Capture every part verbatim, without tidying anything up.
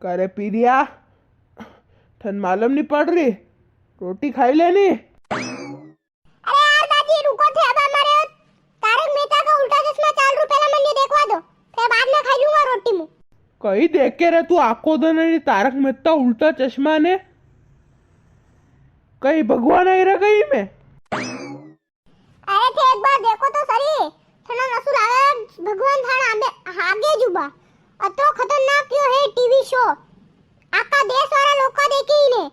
करे पीरिया, थन मालूम नी पड़ री? रोटी खाई लेनी। अरे यार दादी, रुको थे, अब हमारे तारक मेहता का उल्टा चश्मा चाल रू, पहला मन्ने देखवा दो, फिर बाद में खाई लूंगा रोटी मु। कई देखे रे तू आखो दन रे तारक मेहता उल्टा चश्मा ने? कई भगवान आई रा कई में? अरे थे एक बार देखो तो सरी, थना नसु लागे भगवान थाना आगे, आगे जुबा। अतरो खतरनाक यो है टीवी शो, आका देश वाला लोग का देखे ही ने।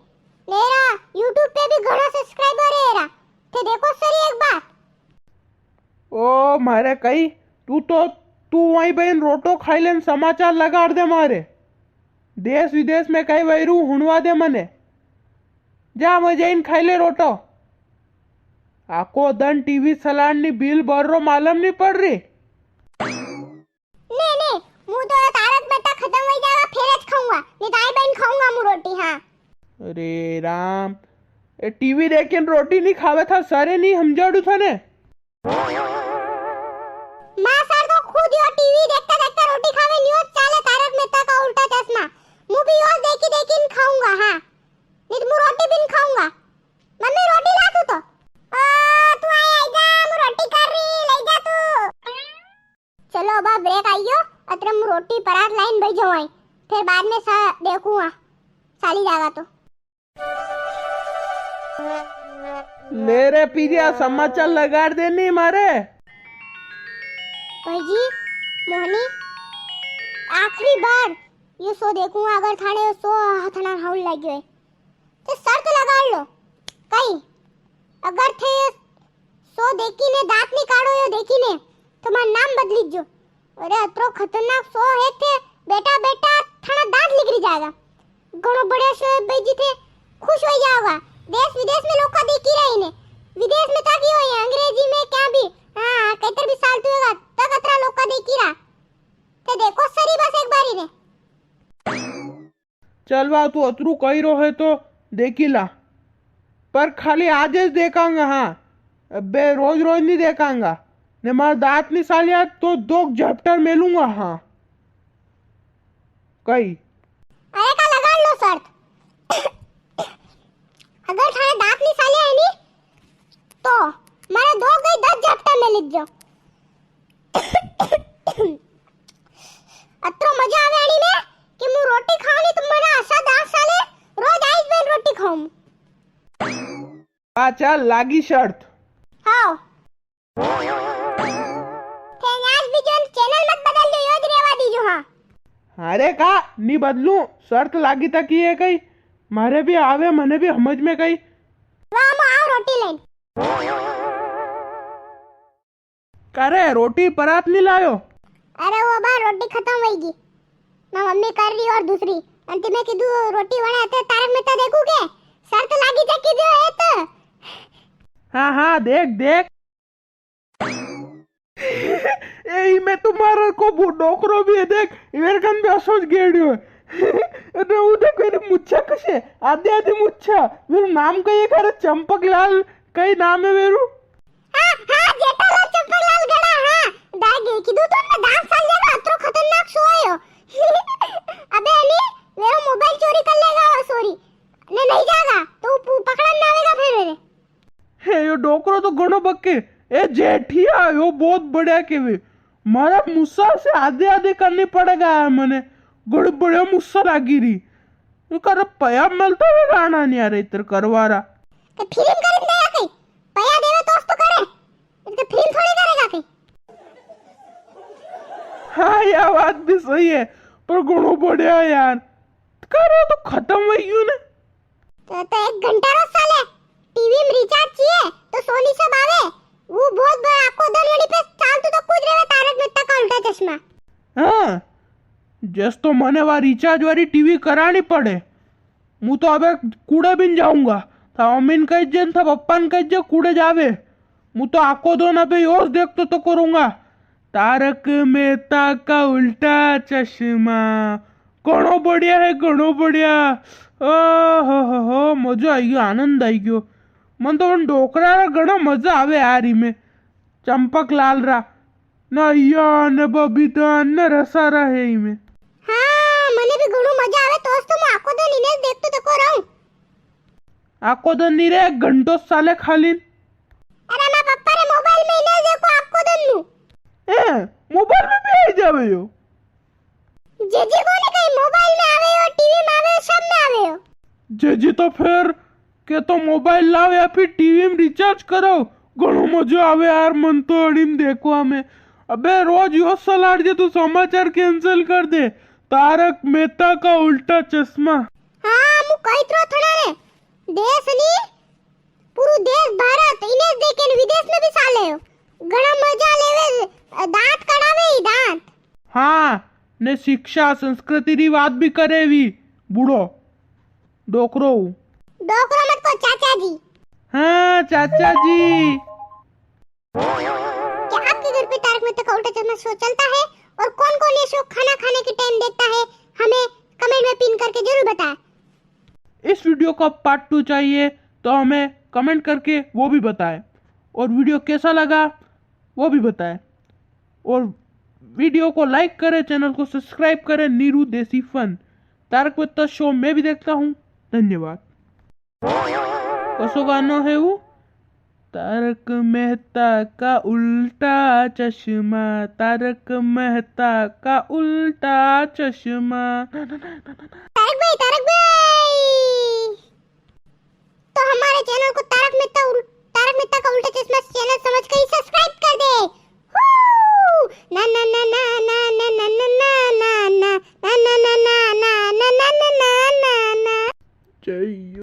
मेरा YouTube पे भी घणा subscriber है रा, थे देखो सरी एक बार। ओ मारे कई, तू तो, तू वहीं बहन रोटो खाई लेन समाचार लगाड़ दे मारे। देश विदेश में कई वैरू हुणवा दे मने। जा वहीं जाइन खाई ले रोटो। आको दन टीवी सलाड नी बिल भर रो मालूम नी पड़ री। नी, नी, मु तो तारक मेहता खत्म हो जावा, फेर ज खाऊंगा, नी तो आई बहन खाऊंगा मु रोटी, हाँ। अरे राम, ए टीवी देखिन रोटी नी खावे था, सरे नी हमजाड़ू था ने। माँ सर तो खुद यो टीवी देखता देखता रोटी खावे, न्यूज चाले तारक मेहता का उल्टा चश्मा। मु भी यो देखी देखी न खाऊंगा, हाँ। नी तो मु रोटी भी न खाऊंगा। मम्मी रोटी ला तू तो। ओ, तू आई, आई जा, मु रोटी कर री, ले जा तू। चलो, अब ब्रेक आइयो, अतरे मु रोटी परात लाइन भाई जाऊं आई, फिर बाद में सा देखूंगा, साली जागा तो। ले रे पीरिया, समाचार लगाड़ दे नी मारे। भाई जी, मोहनी, आखिरी बार यो शो देखूंगा, अगर थाने यो शो हथना हाउल लाग्यो है, तो शर्त लगाड़ लो। कई, अगर थे यो शो देखी ने दांत निकालो यो देखी ने, तो मारो नाम बदली जो। अरे, अतरो खतरनाक शो है थे, बेटा, बेटा, थाना दांत निकली जाएगा। घणो बढ़िया शो है भाई जी, थे खुश हो जाओगा। देश विदेश में लोग देखी रही ने, विदेश में तक ही हो, अंग्रेजी में क्या भी, हाँ, कैतर भी साल तू होगा, तक अतरा लोग देखी रहा। थे देखो सरी बस एक बारी ने। चल बा, तू अतरू कही रो है तो देखी ला, पर खाली आज ज देखांगा, हाँ, अबे रोज रोज नी देखांगा, ने मार दांत नी सालिया तो दो झपटर मेलूंगा, हाँ। कई? अरे का लगा लो शर्त, अगर थाने दांत नी सालिया है नी, तो मारे दो गई दस झपटा में लिख जाओ। अतरो मजा आवे अणी में कि मु रोटी खाऊं नी तो मने असा दांत साले, रोज आइज बेन रोटी खाऊं। आ चल लागी शर्त। हाँ। थे आज भी जो चैनल मत बदल दो, यो ज रेवा दीजो, हाँ। अरे का नी बदलू, शर्त लागी तक ही है कई, मारे भी आवे, मने भी समझ में कई। वाह, मु आऊं रोटी लेन। करे रोटी परात नी लायो? अरे वो बार रोटी खत्म होईगी, मैं मम्मी कर री और दूसरी। अंत में कीधु रोटी वणे अते तारक मेहता देखू के? शर्त लागी जा कीधु है तो। हाँ, हाँ, देख, देख। ए, ई में तुम्हारा को बु-, डोकरो भी है, देख, इवेर कन भी असोज गेड़ियो है। अरे, वो देख, मेरी मुच्छा कसे, आधी, आधी मुच्छा। मेरा नाम का ये करे चंपक लाल, कई नाम है मेरू? हाँ, हाँ, जेठालाल चंपकलाल गड़ा, हाँ। दागे, कीधु तो मैं दांत साल जागा, अतरो खतरनाक सो आयो। अबे अली, मेरो मोबाइल चोरी कर लेगा वो सोरी। ने नहीं जागा, तो पु-, पकड़न ना आवेगा फिर मेरे। हे, यो डोकरो तो घणो बके। ए जेठिया, यो बहुत बढ़िया केवे। मारा मुस्सा से आधे आधे करनी पड़ेगा यार मने। घणो बढ़िया मुस्सा लागी री। यो कर पया मिलता वे गाना नी यार इतर करवारा। तो फिल्म करीन दे या कई? पया देवे तोस तो करे। इनके फिल्म थोड़ी करेगा कई। हाँ, या बात भी सही है, पर घणो बढ़िया है यार। करो तो खत्म हो गयो ना। तो, तो एक घंटा रो साले टीवी में रिचार्ज चाहिए, तो सोनी सब आवे। वो बहुत बड़ा आको दन वणी पे चालतो तो कुछ रेवे तारक मेहता का उल्टा चश्मा। हाँ, जस तो मने वा रिचार्ज वाली टीवी करानी पड़े। मु तो अबे कूड़े भी न जाऊंगा। था मम्मी ने कह जे, था पप्पा ने कह जे, कूड़े जावे। मु तो आको दो ना पे योज देखतो तो करूंगा। तारक मेहता का उल्टा चश्मा। घणो बढ़िया है, घणो बढ़िया। ओ हो हो हो, मजो आई गयो, आनंद आई गयो। मन तो उन डोकरा रा घणा मजा आवे यार इमे। चंपक लाल रा। ना या, न बबीता, न रसारा है इमे। हाँ, मने भी घणो मजा आवे आको दन नी रे, एक घंटो साले खाली। अरे, मैं पप्पा रे मोबाइल में ही नहीं देखो आको दन नू। ए, मोबाइल में भी आई जावे यो? जेजी कोने कई मोबाइल में आवे हो, टीवी में आवे हो, सब में आवे हो। जेजी तो फिर के तो मोबाइल लाओ या फिर टीवी में रिचार्ज कराओ, घणो मजो आवे यार, मन तो अणीम देखवा में। अबे रोज यो सलाड जे तू समाचार कैंसिल कर दे, तारक मेहता का उल्टा चश्मा। हाँ, मु कई तो थोड़ा रे, देश नी, पूरू देश भारत, इने देखे ने विदेश में भी साले हो। घणा मजा लेवे, दांत कड़ावे ही दांत। हाँ, ने शिक्षा संस्कृति री बात भी करे भी, बूढ़ो डोकरो हूँ। डोकरो मत को, चाचा जी। हाँ, चाचा जी। क्या आपके घर पे तारक मेहता का उल्टा चश्मा शो चलता है? और कौन कौन ये शो खाना खाने के टाइम देखता है, हमें कमेंट में पिन करके जरूर बताएं। इस वीडियो का पार्ट टू चाहिए तो हमें कमेंट करके वो भी बताएं, और वीडियो कैसा लगा वो भी बताएं, और वीडियो को लाइक करें, चैनल को सब्सक्राइब करें। नीरू देसी फन, तारक मेहता शो मैं भी देखता हूँ। धन्यवाद। कसो गानो है वो? तारक मेहता का उल्टा चश्मा, तारक मेहता का उल्टा चश्मा। तारक भाई, तारक भाई, तो हमारे चैनल को तारक मेहता उल-, तारक मेहता का उल्टा चश्मा चैनल समझ कर ही सब्सक्राइब कर दे। हू! ना, ना, ना। जय